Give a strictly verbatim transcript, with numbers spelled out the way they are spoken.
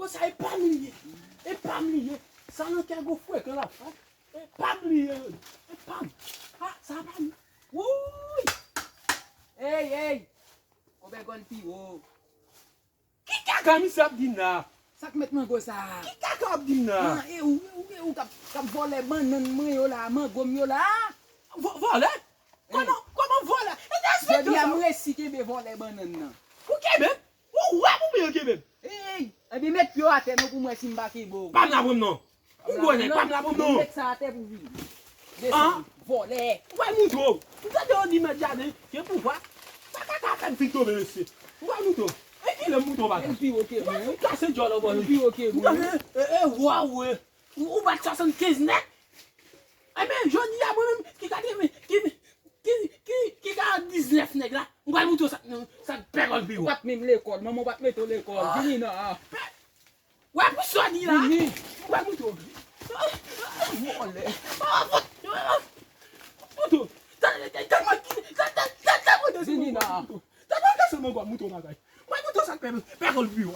Sa e pa m li ye. E pa m li ye. Sa nan kè gwo frekan l ap fè. E pa m li ye. E pa m. Ah, sa pa m. Wouy! Ey, ey! Kòbè gòl pi wo. Ki kaka misye ap di m la? Sa k met mango sa? Ki kaka w ap di m la? Ah, e ou, e ou, e ou k ap, k ap vòlè bannann mwen yo la, mango m yo la? Vò-, vòlè? Kòman, kòman vòlè? E derespektan sa. Jodi a m resi kenbe vòlè bannann nan. Ou kenbe m? Ou wè m oubyen yo kenbe m? Ey, ebyen met pye w atè non pou m wè si m pa kenbe w. Pa m la pran m non. Ou gwo nèg, pa m la pran m non. Met sa atè pou vini. Desann, vòlè. Ou wè m moutre w. Ou tande yo di mèt jaden gen pouvwa. Sa kaka fè m fin tonbe mesye. Ou wè m moutre w. E kilè m moutre w bagay? Ou wè m fin kase djòl anba li. Ou tande? E, e, waw, e. Ou, ou bat swasannkenz nèt. Ebyen, jodi a mwen menm ki katreven, ki, ki, ki, ki karanndiznèf nèg la, m pral moutre w sa, sa pè gòl pi wo. Ou pa t menm lekòl, manman w pa t mete w lekòl. Ah. Vini nan. Wè pou sa w di la. Vini. Ou pral moutre w. Vòlè. Moutre w. Tande, tande, tande, tande, tande, tande, vini nan. Tande, tande, tande, moutre w bagay. Mwen moutre w sa pè, pè gòl pi wo.